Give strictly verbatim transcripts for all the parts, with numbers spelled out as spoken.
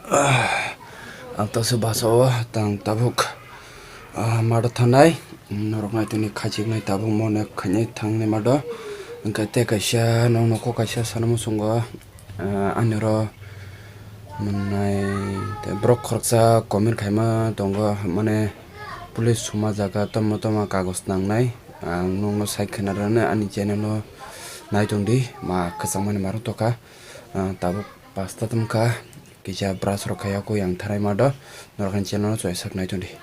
Ang taso basa o tang tabuk, ah, mado thanai, norok nai tini khachik nai tabuk mone khainai thangnai mado. Hwnkhe tei kaisa nong noko kaisa sana muchungo, ah, ani oro mwnai tei borok khoroksa comment khaima tongo, mane police suma jaga tamo tamo kagoj nangnai. Ang nokno sai khna rwna ani channel o nai tongdi, ma kwchangmani maro tokha, ah, tabuk. Pasta tongkha, kisa brush rok khai yakui ang thanai mado, norok ni channel no choi sak nai tongdi.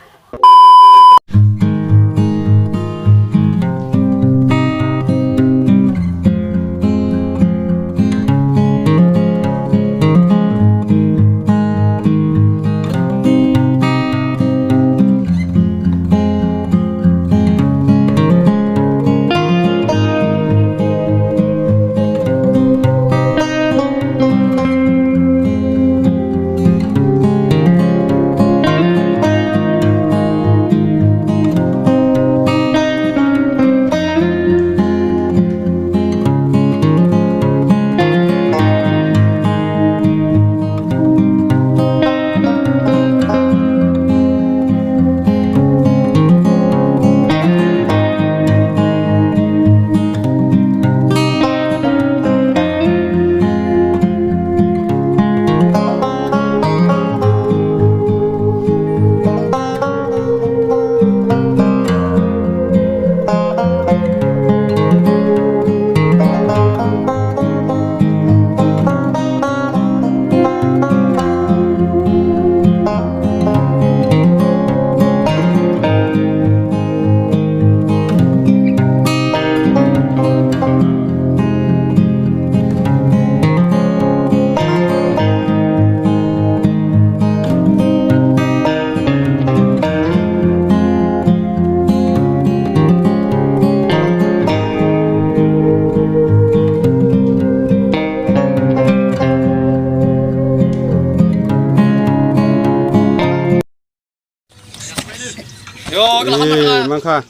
Eh, mankha.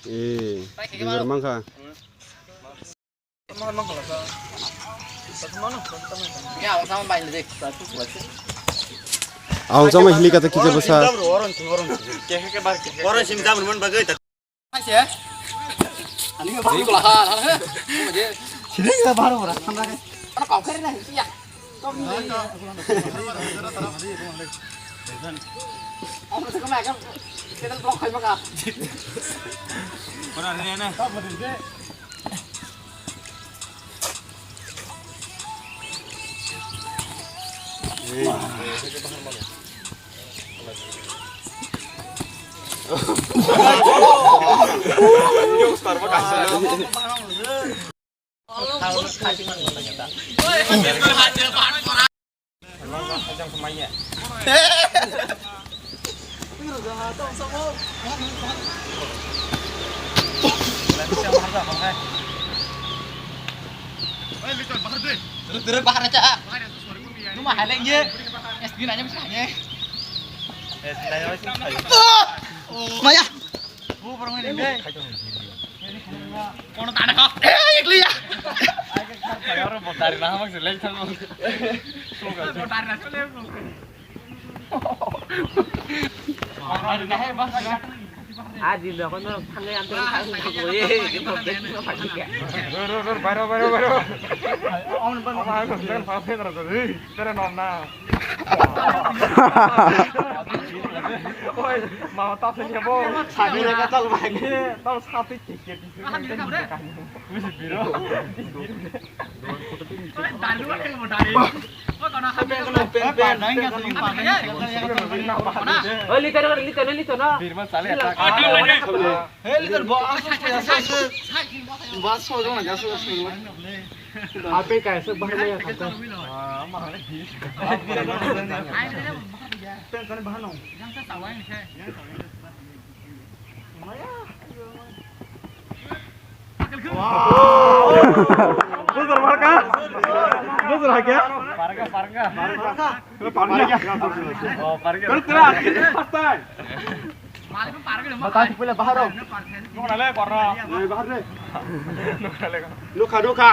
Eh, bibar mankha. Ang sama hili kata kisa bwsa. Maya. Kono tane kok. Eh, ikliya. Aji lo kono thangai amte. Ro, ro, ro, bairo, bairo, bairo. Tere nom na. Oi, mama, tap se bo. Sabi le ka tal bai. Tal sapi tiket. Bisi biro. Pen, pen, pen, pen, pen. Oi, liter, liter, liter, no. Birma sale. Hei, liter, bo, asu, asu, asu. Bas, so, jona, asu, asu. Ape kaisa bahar maya khata. Ah, mahal. Pen kani bahar no. Wow. Bujur marka? Bujur hakya? Parga, parga. Parga. Parga. Oh, parga. Terus, terus, first time. Bata tu pula bahar. Nukha le korno. Eh, bahar le. Nukha le. Nukha, nukha.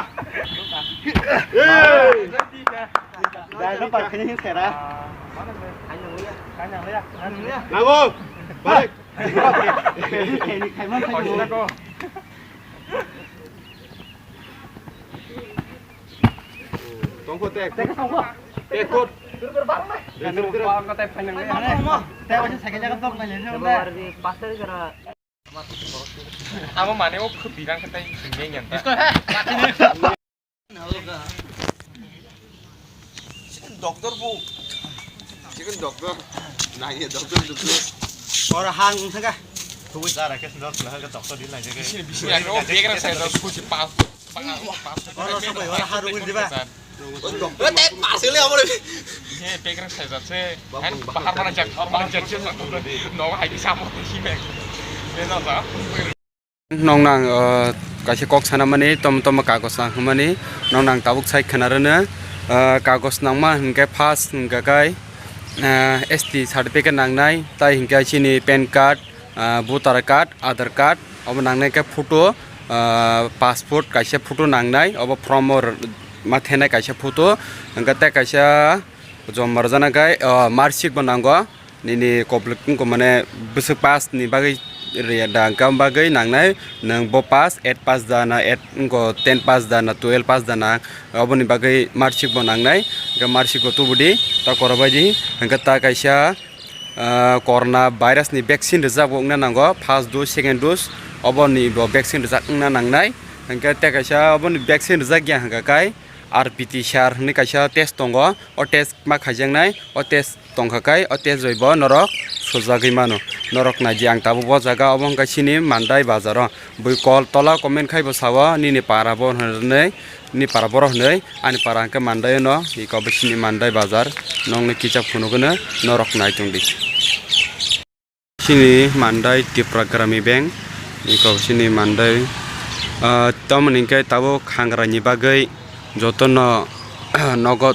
Hey. Dai no par khani sera. Nago. Balik. Ini kaiman kaiman. Tongkho tek. Tek tongkho. Tek kot. Tek kot. Tek kot. Tek kot. Tek kot. Tek kot. Tek kot. Abo mane o khwbirang khe tai himne nyan ta. Chicken doctor bu. Chicken doctor. Naiya doctor doctor. Ora hang thanga. Tuwi dara ke sudar sudar ke doctor di lai jage. Bisi bisi ro begra sai ro suji pas. Ora sobai ora haru diba. Tek pasile amore. He begra sai jat se. Bahar mana jak, bahar mana jak se. No hai di samo si me. Nong nang, uh, kaisa kok sana mani, tom tom kagos nang hwnmani, nong nang tabuk sai khna rwno, uh, kagos nangma hwnkhe first hwnkhe kai, uh, S T certificate nangnai, tai hwnkhe chini pan card, uh, voter card, Aadhaar card, obo nangnai khe photo, uh, passport kaisa photo nangnai, obo form o ma thenai kaisa photo, hwnkhe tei kaisa joma rwjana khe, uh, marksheet bo nango. Nini koblik wngkha mane bwswk pass ni bagwi rwya da, hwnkha bagwi nangnai nwng bo pass, eight pass da na, eight wngkha ten pass da na, twelve pass da na, oboni bagwi marksheet bo nangnai, hwnkha marksheet bo tubudi ta korokbai di, hwnkha ta kaisa, ah, corona virus ni vaccine rwjak bo wngna nango, first dose, second dose, oboni bo vaccine rwjak wngna nangnai, hwnkha ta kaisa oboni vaccine rwjak ya hwnkha kai R P T C R hwnwi kaisa test tongo, o test ma khaijaknai, o test tongkha kai o test bai bo norok sujagwi mano. Norok naidi ang tabuk bo jaga obo wngkha chini Mandai bazar o. Bui kol tola comment khai bo sao nini para bo hwnwi, nini para borok hwnwi, ani para hwnkhe Mandai no, iko bo chini Mandai bazar nokni kichak phunukgwino norok nai tongdi. Chini Mandai Tipra Grami Bank, iko chini Mandai, ah, tamoni hwnkhe tabuk hangrani bagwi jotono nogo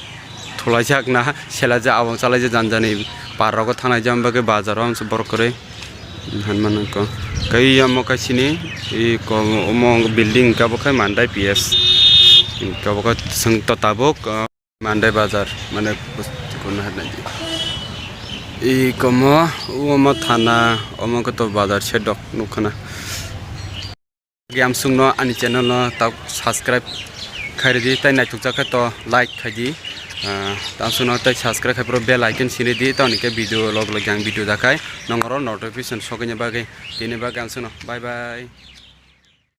thulaijak na selajak, abang chalaijak jani jani par rogo thangnai jani bagwi bazar o borok kwrwi hinmano khe. Khe omo khe chini iko omo building hwnkhe obo khe Mandai P S hwnkhe obo khe chwng to tabuk, ah, Mandai bazar, mane, bus-, kono hwnwi di. Iko omo, omo thana, omo khe to bazar se dok nukha na. Ge amsung no ani channel no ta subscribe khai ridi, tai naithok jak khe to like khai di. Ah, ta amsung no tai subscribe khai phuru bell icon sini di, to ani khe video log log yang video dakhai nongoro notification sokini bagwi, tini bagwi amsung no bye bye.